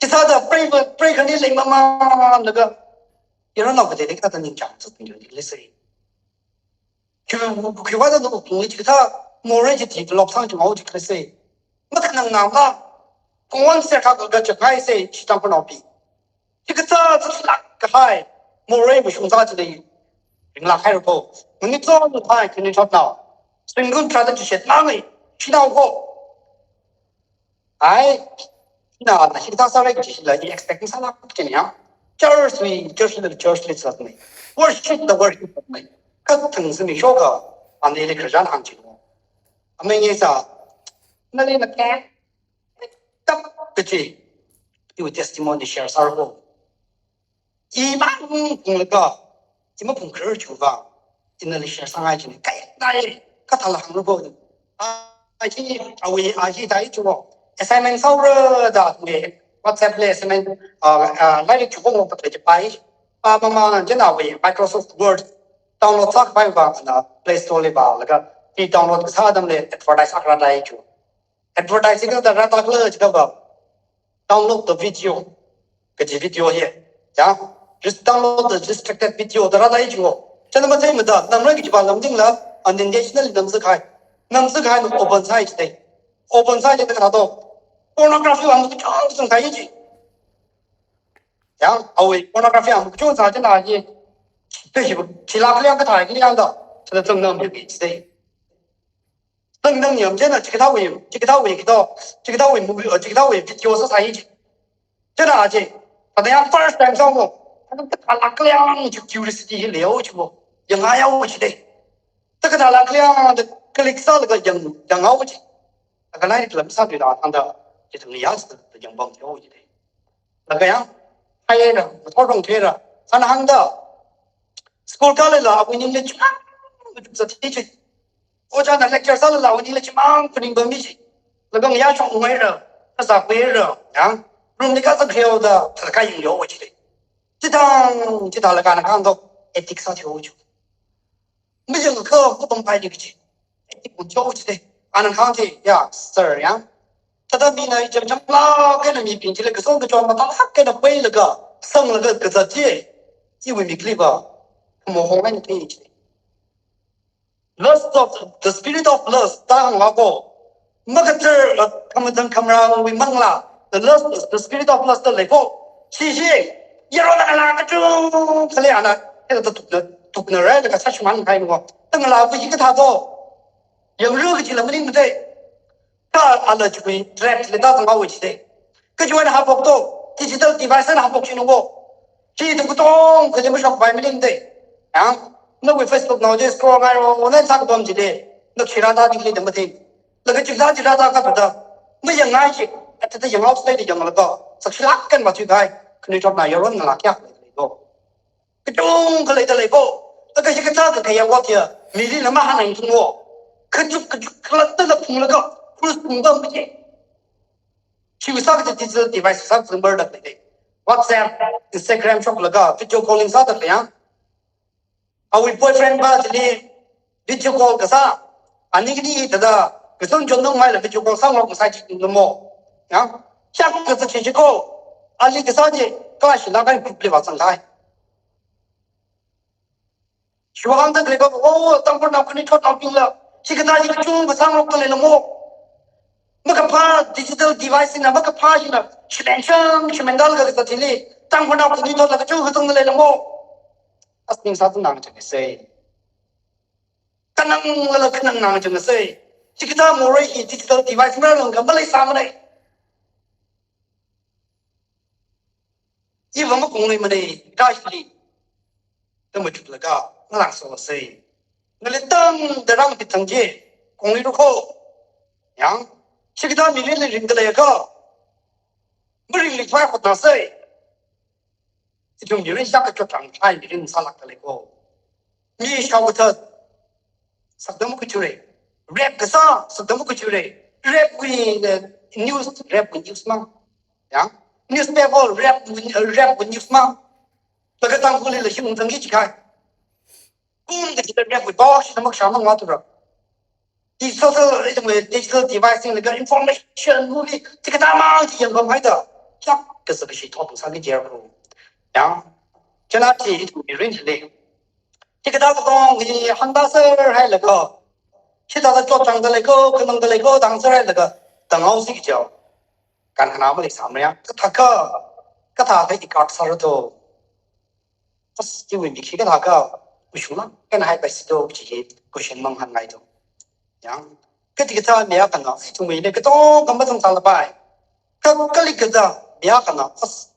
Khisāda prei, prei khani lei mama laga. Yaronnao kateili kathāda ningchāng, sāping lei sei. Khiwui, khiwuivang da nawui pungli chikathā morei chi develop sāngarum chi khalei sei. Makhanangnang la, kongwan ser kha kha chak ngai sei, chi Tangkhulnaobing. Chikathā zatlak kahai, morei mashung sā chi lei, ringlak hai ro ko. Mani zong hai, khanuithotnao. Singgun trada chi shet mang ei, shinao ko. Ai, ina, na hikathā sārai kaji hila, i expect sālak kaji ya. Church wui, church li, church li zatmei. Worship da worship zatmei. Kathang simi shoka, anili Christian hāng chi lo. Amei nge sā, nali na kek, tap kaji, iwui testimony share sāra ko. I mang phunglaga, i maphung kharar chiwui vang, ina lei share sāngai chini, kai nai, kathāla hānglu bo. A hi, awui, a hi dai chiwo. Assignment sāra da, wui, WhatsApp li assignment, ah, ah, lairik chukong wo patre chipai. Ah, mama, jina wui, Microsoft Word, download sākapai vang, na Play Store li vālaga, i download kasā atamli advertise akha rādai chiwo. Advertising da rāda khala jiakha va. Download the video. Kaji video hi. Ya. Just download the restricted video da rāda jiakha. Chana mathei mada, namra kaji va lam dingla, unintentionally namzakahai. Namzakahai na open sāi jite. Open sāi jite kathā do. Pornography va mada chang sung sāi ji. Yang, awui pornography ang kachung sa china hi, pe hi, chila kaliang kathā kaliang da, chila zangna mi bi chide. Zangna mi am china, chikathāwui, chikathāwui kito, chikathāwui movie, chikathāwui video sa sa hi chi. China chi, pada yang first time sa mo, kathā kaliang chi curiosity hi leo chi mo, yang ayao chide. Chikathā kaliang da click sālaga yang, yang ao chi. Akanai lam sāthuida, anda, chithang ya sa, yang bang yo chide. Laga yang, hai era, thorong thera, sana hāngda. School kālala, awui ningli chimang, sa teacher. Ojāna lecture sālala, awui ningli chimang, phaning bami chi. Laga ya chong ngai ra, kasa kwe ra, yang. Room li kasa kheo da, thar kai yung yo chide. Chithang, chithā laga na kang do, ethics sa thyo chu. Mijing ko, ko pang pai di kichi. Ethics ku thyo chide. Ana hāng chi, ya, sir, ya. Thāda mina i cham cham la, kena mibing chila kasong kachon mathālāk kena pailaga, sanglaga kazat chi. Iwui mikli va, mo hong ai ni chi. Lust of, the spirit of lust, ta hāng ko. Makathar, uh, khamatang khamrāwui manglā, the lust, the spirit of lust lei ko. Chi chi, yaron ngalā kachungkha lei ana, hithāda tukna, tukna rai, da kasā shimān khai ko. Tang ngalā ko hi kathā to. Yangru kachi la maning mate. Ka ala chikui trap le ta zangao chide. Kachiwui eina haphok to, digital device eina haphok chino bo. Chi tu kutong kali mashok bai maning de. Yang, nawui Facebook nowadays scroll ngai ro, online sa katom chide. Na khira ta dikli de mate. Laga chikta chikta ta ka ta. Mayang ngai chi, ata ta yang outside de yang la to. Sakshilak kan ma chu kai. Kani chop na yaron ngalā kya le to. Kachungkha leida lei ko. Laga hi kathā kathā ya wa thia. Mili na mahānai tung wo. Kachuk kachuk khalatta na phunglaga. Cruise phungda miji. Chi wisa kathā digital device sa zumbar da lei. WhatsApp, Instagram shoklaga, video calling sāda lei ya. Awui boyfriend va chili video call kasā. Ani kani thāda, kasun chon nung mai la video call sānglok kasā chi nung mo. Ya. Chak kasā chi chi ko. Ali kasā chi, class la kan group li va sang kai. Shuang da kle ba, oh, tangpur na kuni thot na ping la. Chi kathā chi kachungkha sānglok ta lei la mo. Makaphā digital device na, makaphā chi na. Shimen chang, shimen dal ka kasā thili. Tangpur na kuni thot la kachungkha tung lei la mo. As ning sa tu nang chang sei. Kanang la kanang nang chang sei. Chi kathā morei hi digital device mara lang ka malei sa malei. Iva makung lei malei, ka hili. Tama chuk laga, ngalang so sei. Ngali tang darang pitang je, kong lei ru ko. Yang, chi kathā mili lei ring da lei ka. Maringli phai khot na sei. Ithum mirin shak kachot chang chai mirin sālak ta lei ko. Mi shao kathā sakdam kachure. Rap kasā sakdam kachure. Rap wui, eh, news, rap wui news ma. Ya. Newspaper rap wui, eh, rap wui news ma. Laga Tangkhul li la shim tang ki chikai. Kum kachi la rap wui box na mak shama ngatu ra. Digital, ithumwui digital device sing laga information, movie, chi kathā mang chi yangkam haida. Kyak kasā kashi thot sāki jer ko. Ya. Chana chi ithum mirin chi lei. Chi kathā katong hi hāngda sāhailaga. Chi thāda chotchāngda lei ko, kanangda lei ko, dang sāhailaga. Dang au si kichao. Kan hana malei samaya. Kathā ka. Kathā ka ikat sāra to. As, iwui mikhi kathā ka, ushung la, kan hai pai si do, chi hi, question mang hāngngai do. Yang, kathā kathā mi akhana, ithumwui ne katong kamba tong sāla pai. Ka, kali kathā, mi akhana, as,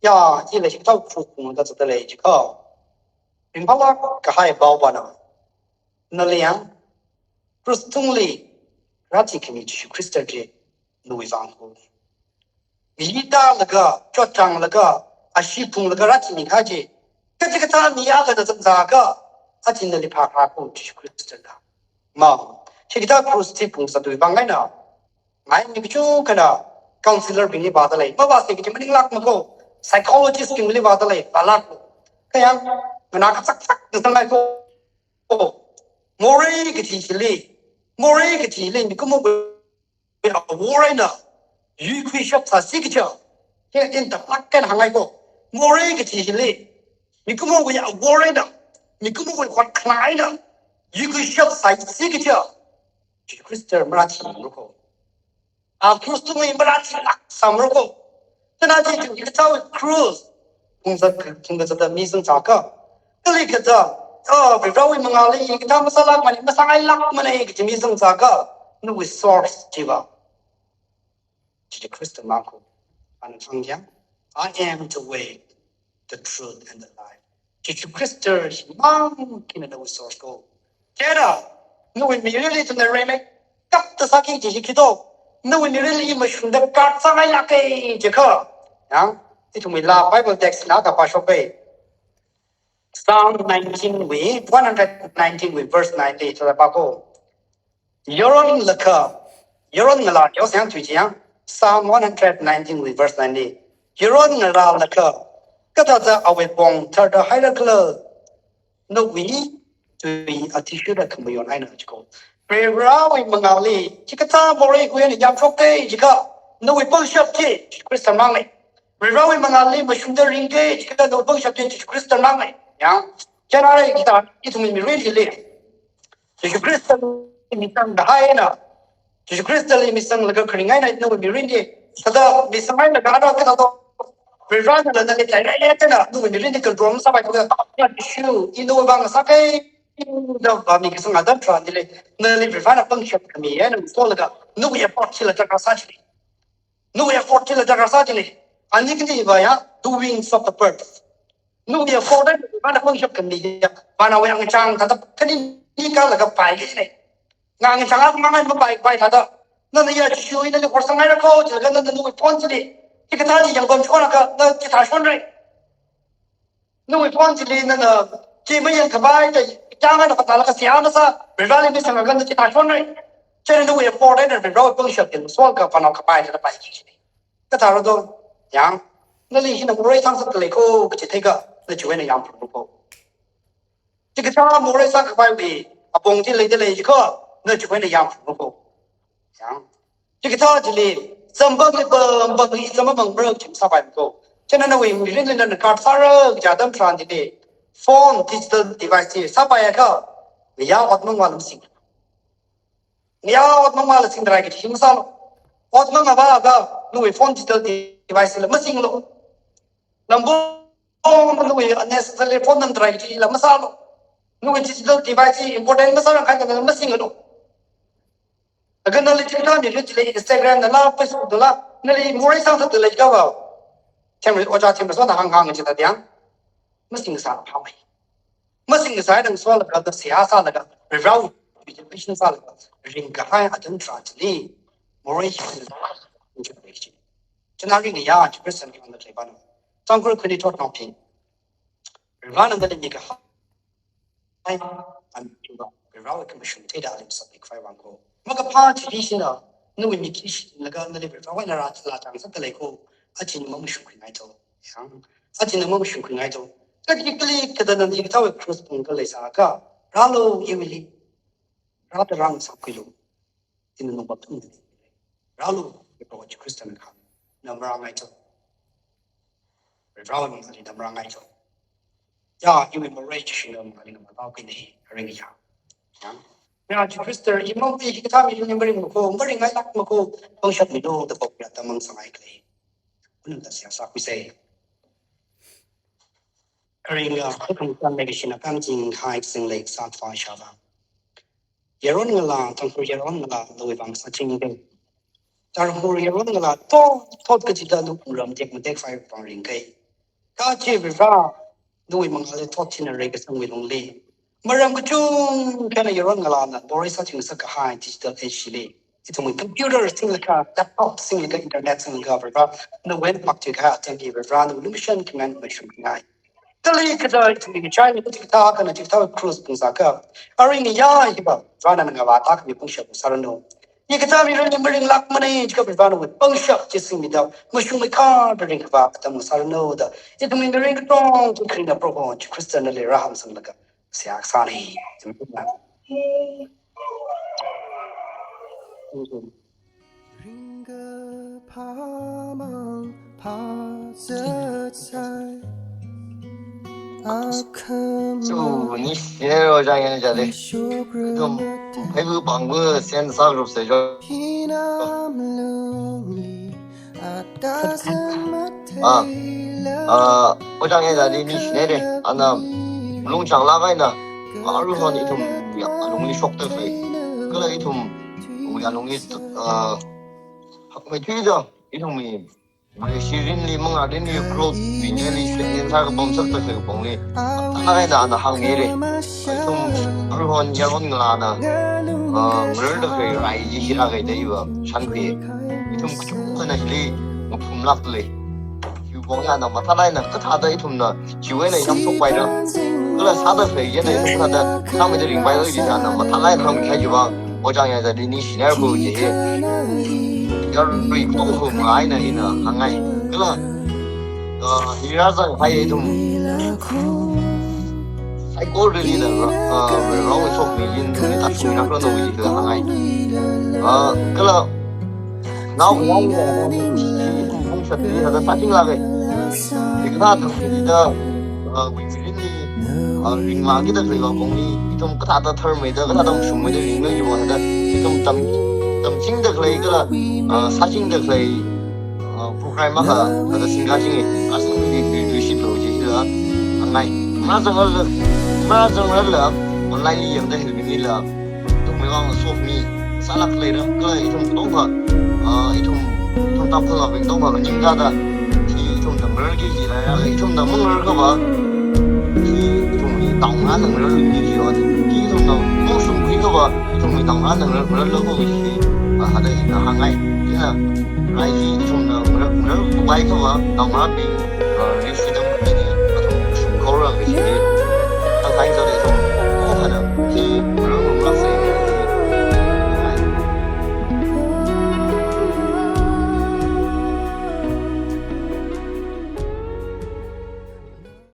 ya, ila hi tau khu kung da zata lei chi ka. Ringphala, kahai bao bana. Nali yang, Krus tungli, rati khami Jishu Khrista chi, nawui vang ko. Mili tālaga, chotchānglaga, ashee phunglaga rati mi kha chi. Kachi kathā mi akhana zangza ka, achi nali phākha ko Jishu Khrista da. Ma, chi kathā krus chi phungsā tui bang ngaina. Ngai mi kachungkhana, counselor bingli vāda lei. Mavāsi kachi maninglak ma ko, psychologist bingli vāda lei, vālak ko. Kayang, nganā kachakchak, ngasāngai ko. Morei kachi chili, morei kachi chili, mikumo awor eina, yuikhuishap sāsi kachi, hi ina taklak kan hāngngai ko. Morei kachi chili, mikumowui awor eina, mikumowui hotkhana eina, yuikhuishap sāsi kachi, Jishu Khrista marathi ru ko. A krus tungli marathilak sāmara ko. Chana chi chi kathāwui krus. phungzat, phungkazat mi sāsaka. Kali kaja, oh, Varewui mangāli hikathā masālākmana, masāngailākmana kaji mi sāsaka. Nawui source chiva Jesu Christ mang ko. Ana hāngya, "I am the way, the truth, and the life." Jesu Christ mang kina nawui source ko. Chieina, nawui mirinli ithumna reimei kapta sāki kaji hi khi do. Nawui mirinli mashungda kar sāngailāka jikha. Yang, ithumwui laa Bible text na kapā shokpai. Psalm nineteen wui, one hundred nineteen wui verse nine li thāda pā ko. Yaronlakha, yaron ngalā, yosang tui chiyang, Psalm one hundred nineteen wui verse nine li. Yaron ngalālakha, kathāda awui pong tharda hairakhala, nawui tui athishurda khamayon eina jiko. Varewui mangāli, chikathā morei khuiya yamshokta jikha, nawui pangshap chi, Christ mangna. Varewui mangāli mashungda ringki, chikathā nawui pangshap chi, Christ mangna. Yang, chieina hikathā, ithumwui mirin hili. Jesu Christ li misang kahaina. Jesu Christ li misanglaga kharingaina nawui mirin chi. Thāda misanghaina kahaina kathāda. Varena nali tairai tena nawui mirin chi control sāpai ko da. Jesu, i nawui vang sākai. Da va mi kasang atam tharan chili. Nali Varena pangshap khami eina solaga. Nawui effort chila darkar sā chili. Nawui effort chila darkar sā chili. Ani khani va ya, doings of the birth. Nawui effort eina Varena pangshap khami ya. Vana wui angchang thāda khani ni kalaga pai kajina. Ngachang akha mangai mapai pai thāda. Nana ya Jesu i nali horsanghaira ko, jilaga nana nawui phone chili. Hikathā chi yangpam chonakha, na chithā shonra. Nawui phone chili nana chi mayangkhavai da, chang eina phatālaga seihā masā, Vareli misanglaga na chithā shonra. Chieina nawui effort eina Varewui pangshap chi solaga phanao kapai thāda pai kajina. Kathāra do, yang, nali hina morei sāngasakta lei ko, kaji theikha, na chiwui eina yamphung ko. Chikathā morei sākhavaiwui apong chi leida lei jikha, na chiwui eina yamphung ko. Yang, chikathā chili, zangpamli pam, pamli zangpam mangmara chi masāpai ko. Chieina nawui mirinli nana kar sāra kaji atam tharan chili, phone, digital device chi sāpaiakha, ngayā ot mangvāla masing. Ngayā ot mangvāla singda rai kaji hi masālu. Ot mangvāakha, nawui phone digital device la masinglu. Lambu, nawui unnecessary phone nangda rai kaji la masālu. Nawui digital device chi important masārangkhaida nana masinglu. Laga nali chithā mirin chili Instagram dala, Facebook dala, nali morei sāngasakta lei kava. Themri, ojā Themrisona hānghāng chithā diyang. Masing sā phamei. Masing sāda solaga, da seihā sālaga, Varewui education sālaga, ringkahai atam tharan chili, morei hi, chieina ringya, Christian ki anda chai bana. Tangkhul khani thot nao phi. Varena nali mikahai, an kiwa, Varewui khamashung theida alim sāpik fai vang ko. Makaphā chili shina, nawui miki shina laga nali Varewui eina rāla chang sāda lei ko, achina mamashungkhuingai to. Yang, achina mamashungkhuingai to. Kali kali kathāda nali hikathāwui cross phungkhalei sāakha, rālu iwuili. Rāda rāngasakhuilu. Ina nungpap tum. Rālu, Proho Jesu Christ na kha. Na marāngai to. Varewui mangāli na marāngai to. Ya, iwui morei chi shina mangāli na marāngai khuina, ringya. Yang, ya, Jesu Christ, i mangpi hikathā mirin maringma ko, maringngailākma ko, pangshap milu da pokya da mangsāngai khalei. Unang da seihā sākhuisa. Kharinga, khakham kan lei kashina kan jing hai sing lei sat fa shava. Yaron ngalā, Tangkhul yaron ngalā, nawui vang sāchingda. Tangkhul yaron ngalā, thot, thot kachida nawui ram tek matek fai vang ringkai. Kachi Vare, nawui mangāli thot china reikasangwui lungli. Maram kachungkhana yaron ngalāna, morei sāching sākahai digital age li. Ithumwui computer singlaga, laptop singlaga, internet singlaga, Vare, nawui eina makchikahai atam hi Vare, nawui lumashan khangai mashungkhangai. Kali kathā ithumwui chai ni chikathā kana chikathā cross phungsāakha. Aring ya hiva, Vare nana ngavāta khami pangshap sāranu. Hikathā mirin hi maringlākmana jikha Vare nawui pangshap chi singmida, mashungmeikharda ringkhavā atam sāranu da. Ithumwui mirin katong chi kharinga Proho Jesu Christ nali rāhāngsanglaga. Seihā sāna. Ringkapha mang phazat sai. Akham so, ni share o jang yang jadi. Dum, hai bu bang bu sen sa group se jo. Hinam lungli at kazan matei. Ah. Ah, ojā ngayizāli ningshinaire, ana malung chānglāk eina, ah, aruihon ithum ya, alungli shokta khalei. Kala ithum, ya, alungli, ah, hakmeithuida, ithumwui, wui shirinli, mangārinli, growth wui ngaili, shakngain sākapam sākta khalei pongli, ana eina ana hānghaire. Ithum aruihon yaron ngalāna, ah, ngararda khalei rai chi hila kaida iva shānkhui. Ithum kachungkhana hili ngaphumlākda lei. Hiwui pongli ana mathālāk eina kathāda ithumna chiwui eina yamshokpaira, kala sāda khalei eina ithum kathāda sāmeida ringpaira kaji ana mathālāk eina hāngkahai chiva, ojā ngayizāli ningshinaire ko kaji hi. Yarui katonga eina ina hāngngai. Kala, ah, hi rāzanghai ithum saikorali eina, ah, rong shokmi yin, ithumli tāshungmi ngarānao kaji hi hāngngai. Ah, kala, nao, nao, nao, nao, shatli hada sāchinglāke. Hikathā thangkachida, ah, wui mirinli, ah, ringmākida khaleiwui pongli, ithum kathāda tharmeida, kathāda mashungmeida ringmei chiwui vang hada, ithum tam, tamchingda khalei kala, ah, sāchingda khalei, ah, program akha, hada singkachinge, asingli tui, tuishitlu kaji hila hāngngai. Mazangrarla, mazangrarla, online li yangda hili maningla, ithumwui vang sokmi sālāk leira, kala ithum katonga, ah, ithum, ithum Tangkhulnaobing katonga maningkada, hi ithumna ngararki kaji rai, ithumna mangararkha va, hi ithumwui taongarāna ngararki kaji ot, hi ithumna mashungkhuikha va, ithumwui taongarāna ngarar, ngararlu ko kaji hi, ah, hada ina hāngngai. Chieina, rai hi ithumna ngarar, ngararpaikha va, taongarābing, ah, risk